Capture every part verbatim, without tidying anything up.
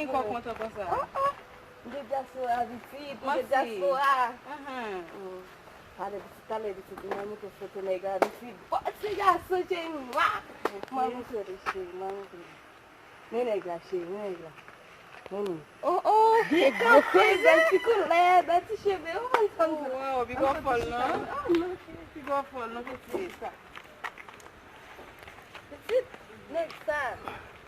Kòk mwen tankou sa. Oh, oh. M te dyaspora, pitit, m te dyaspora. Ahan. Oh. Talè, pitit, talè, pitit, m ap montre foto nèg la, pitit. Bon, se gason, cheri, m ap montre w, cheri, m ap montre w. Men nèg la, cheri, men nèg la. Men li. Oh, oh, ki kanpe, bèl ti koulè, bèl ti cheve, ou konn sa m di. Oh, wow, piga w fòl, non? Oh, non, cheri. Piga w fòl, non, pitit. Pitit, nèg sa,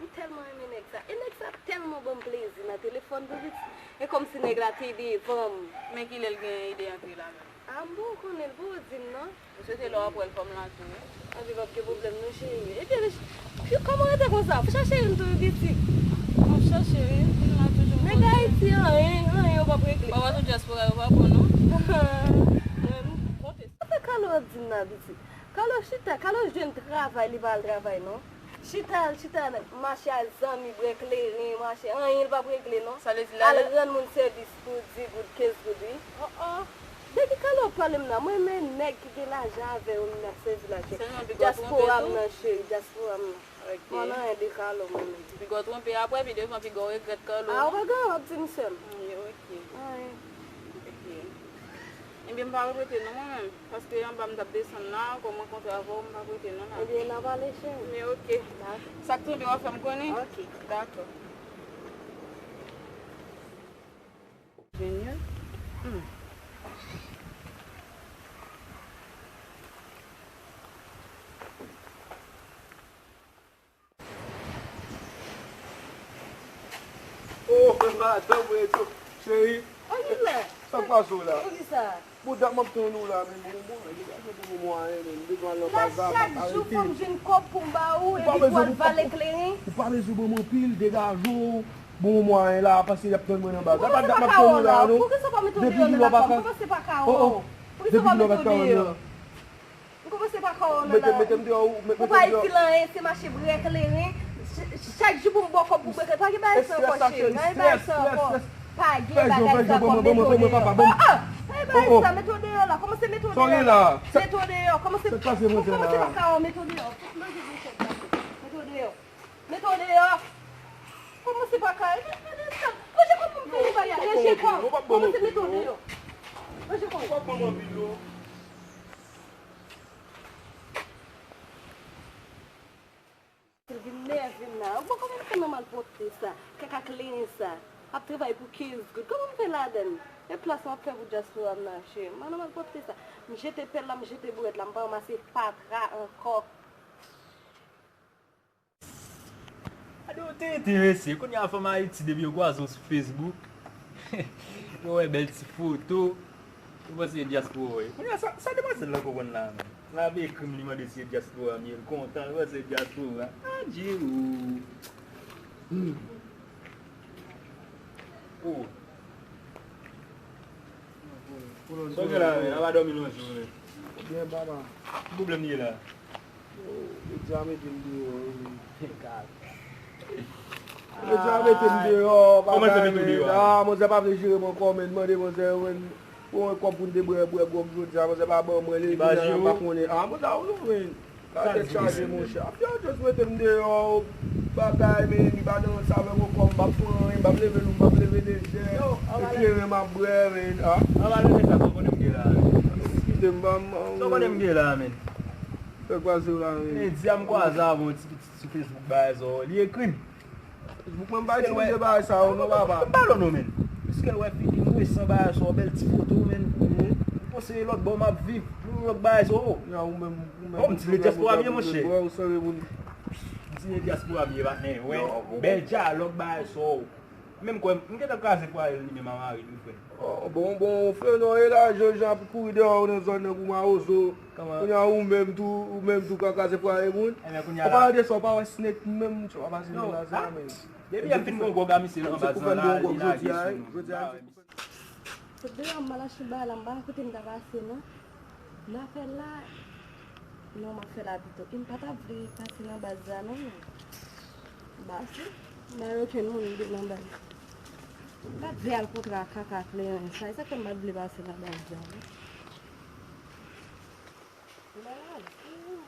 m tèlman renmen nèg sa. E nèg sa tèlman ban m plezi nan telefòn tou, pitit. E kòmsi nèg la te devan m. Men kilè l gen ide antre la menm? A, m poko konnen, l poko di m non. M swete lè w ap wè l fò m la tou, wi. Anvi p ap gen pwoblèm non, cheri. Ebyen, kòman w rete konsa? Fò chache youn tou, wi, pitit. M ap chache, wi. Youn la toujou. Nèg Ayiti, anyen, anyen yo p ap regle. Papa tou dyaspora yo pa bon, non. Mwen, m konte. Sa Carlo ap di m nan, pitit. Carlo chita, Carlo jwenn travay, li pa al travay, non. Chita, l chita, mache al zanmi, bwè kleren, mache, anyen l p ap regle, non. Sa vle di la, al rann moun sèvis pou dis goud, kenz goud, wi. Oh, oh. De ki Carlo ap pale m nan? Mwen, men nèg ki gen lajan avè yo, m nan sèvi lajan. Sèlman piga w twonpe tou. Dyaspora m nan, cheri, dyaspora m nan. Ok. Mwen nan anyen de Carlo, mwen menm. Piga w twonpe, apre, pi devan, piga w regrèt Carlo. A, ou pa gen anyen w ap di m sè m. Wi, ok. Anyen. Ok. Ebyen, m pa regrete non, mwen menm. Paske anba m t ap desann la, kòm mwen kontre avè w, m pa regrete non la. Ebyen, n a pale, cheri. Men ok. Dakò. Sa k tonbe, w a fè m konnen. Ok. Dakò. Junior. Hmm. Oh, madanm mwen tou. Cheri. Sa k pase w la? Poukisa? Bon, dat m ap tann ou la, men bon, bon, degaje pou mwen mwayen, men m bezwen al nan bazar, m ap arete. Chak jou fò m jwenn kòb pou m ba ou, epi pou al vale kleren. Ou pa bezwen ban m anpil, degaje w. Bon, mwayen la, paske y ap tann mwen nan bazar. Poukisa w pa ka wè w la? Poukisa w pa mete w deyò nan lakay? M kòmanse pa ka wè w. Poukisa w pa mete w deyò? M kòmanse pa ka wè w nan lakay. Mete m deyò, mete m deyò. Ou pa itil anyen, se mache bwè kleren. Ch-, chak jou pou m ba w kòb pou bwè kleren. Pa gen bagay sa ankò, cheri. Pa gen bagay sa ankò. Pa gen bagay sa ankò, mete w deyò. Ah, ah! Pa gen bagay sa, mete w deyò la. Kòmanse mete w deyò la. Mete w deyò. Kòmanse, kòmanse pa ka wè w, mete w deyò. Mete w deyò. Mete w deyò. Kòmanse pa ka. Ranje kò pou m fini bagay. Ranje kò. Kòmanse mete w deyò. Ranje kò. L vin nève m la. Ou bon, kòman m fè nan malpwòpte sa? Kaka kleren sa. Ap travay pou kenz goud. Kòman m fè ladann? E plas m ap fè pou dyaspora m nan, cheri. M pa nan malpwòpte sa. M jete pèl la, m jete bourèt la. M pa ranmase fatra ankò. Gade, yo te enterese. Kounye a, fanm Ayiti, depi yo kwaze w sou Facebook, yo wè bèl ti foto, yo panse se dyaspora w ye. Kounye a, sa, sa demwazèl lan konprann la menm? L ap ekri m, li mande si se dyaspora m ye, l kontan, li panse se dyaspora. Adje o. Hmm. Oh. Sa w gen la, men? A pa dòmi nan jou, men. Byen, papa. Ki pwoblèm li ye la? Yo, medya mete m deyò, wi, men. Medya mete m deyò, bagay, men. Ah, manzè pa vle jere m ankò, men. Mande manzè, men. Bon, kòb pou n te bwè, bwè gwòg jodi a, manzè pa ban mwen, lè vin la, m pa konnen. Ah, manzè, ou non, men. Sa tèt chaje, monchè. Afè yo just mete m deyò, bagay, men, li pa nan sa avè m ankò, m p ap pran anyen, m p ap leve lou, m p ap leve lejè. Eklere m ap bwè, men, ah. Anba leve sa, sa w konnen m gen la, men? Kite m, pa m. Sa w konnen m gen la, men? Fè kwaze w la, men. Lendi a m kwaze avè yon ti pitit sou Facebook, bagay sa, li ekri m. Facebook mwen m pa itilize bagay sa yo non, papa. M pale w non, men. Piske l wè figi m resan bagay sa yo, bèl ti foto, men. M panse lòt bò m ap viv, pou lòt bagay sa yo. Ya, ou menm, ou menm. Bon, m ti le dyaspora m ye, monchè. M ti le dyaspora m ye, patnè. Wè, bèl dyalòg bagay sa yo. Menm kwè, m gentan kraze pwayèl li menm a mari l, wi, frè. Oh, bon, bon, fè non, e la, Jean Jean ap kouri dèyè w nan zòn nan kou mawozo. Kounye a ou menm tou, ou menm tou ka kraze pwayè moun. An palan de sa, ou pa wè Snake menm, tchò, pa pase nan baz la, men. Depi yè m fin gon gwòg a misye nan baz lan la, li lage sou nou. Sot deyò, m al achte bagay la, m pa kote m ta pase, non. N a fè la, non, m ap fè la pito. E m pa t ap vle pase nan baz la, non. Baz la, m pa wè okenn moun nan baz la. M pa t vle al kontre ak kaka kleren sa. E sa k fè m pa t vle pase nan baz la, non. M pa la vle. Ou, ou, ou.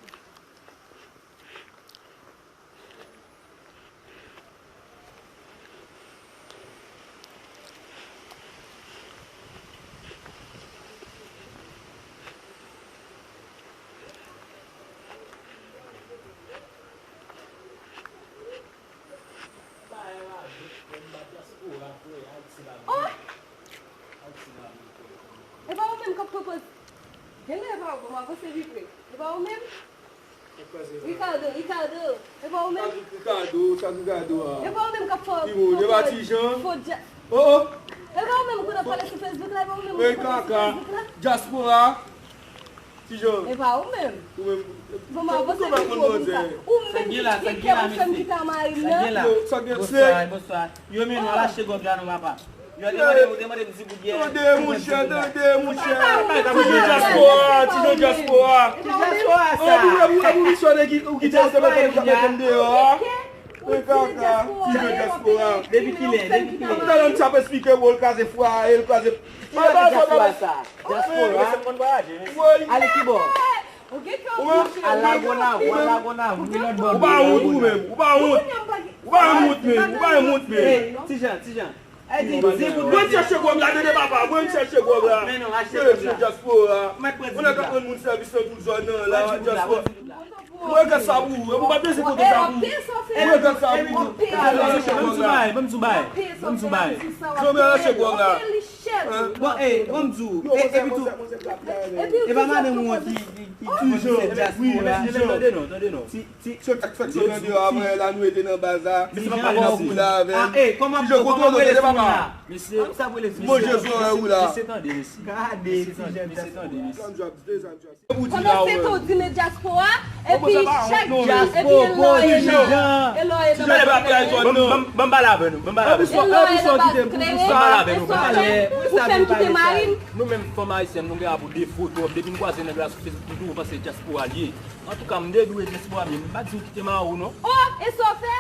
Oh! E pa ou menm k ap pran pòz. Genlè e pa ou, bon, m avanse pi pre. E pa ou menm? Ricardo, Ricardo, e pa ou menm? Ricardo, sa Ricardo a? E pa ou menm k ap fè... Ki moun? E pa Ti Jan? Oh, oh. E pa ou menm k ap pale sou Facebook la, e pa ou menm k ap pale sou Facebook la? Dyaspora. Ti Jan. E pa ou menm? Ou menm. Bon, m avanse pou ou konn sa. Ou menm ki, ki kè pou fè m kite a mari m nan? Sa gen la? Bonswa, bonswa. Yo, men nou al achte gòg la non, papa. Yo, demande, demande m ti bout byè. Tande, monchè, tande, monchè. Ti Jan dyaspora, Ti Jan dyaspora. Ki dyaspora sa? Ou, ou, ou, ou, misyon ki, ou ki te te mete, mete m deyò a. Mwen kaka, Ti Jan dyaspora. Depi kilè, depi kilè? Talè m t ap esplike w, l kraze fwa, l kraze. Ki jan de dyaspora sa? Dyaspora? Ale ki bò? Al Lagonav, al Lagonav, wi, lòt bò. Ou pa wont ou menm, ou pa wont. Ou pa wont menm, ou pa wont menm. Hey, Ti Jan, Ti Jan. Ay, di, di pou mwen chèche gòg la, tande papa, mwen chèche gòg la. Men non, achte gòg la. Dyaspora. Mwen pran di la. Mwen ka pran moun sèvis nan tout zòn nan la, dyaspora. Mwen gad sa pou ou, ou pa bezwen konte sa pou ou. Mwen gad sa pou ou. Ban m sou bay, ban m sou bay. Ban m sou bay. Zòmè al achte gòg la. Bon, eh, ban m di w, eh, epi tou, e pa madanm ou an ki, ki, ki, ki fè dyaspora. Tande non, tande non. Ti, ti, se sa k fèt, se nan deyò a, mwen la nou rete nan baz la. Ti Jan, ou la avè m. Ah, eh, kòman, kòman m rele sou moun la? Mesye, sa vle di, mesye, mesye, tande, mesye. Gade, mesye, tande, mesye, tande, mesye. Kòmanse tou di men dyaspora, epi chak, epi lò e nan... Ban m pale avè nou, ban m pale avè nou. Lò e nan baz klere, e sòti, ou fè m kite mari m. Nou menm fanm ayisyèn, nou gen pou defo twòp. Depi n kwaze nèg la sou Facebook, nou toujou panse dyaspora l ye. Antouka, m te di w e dyaspora m ye, m pa di w kite mari w non. Oh, e sa w fè?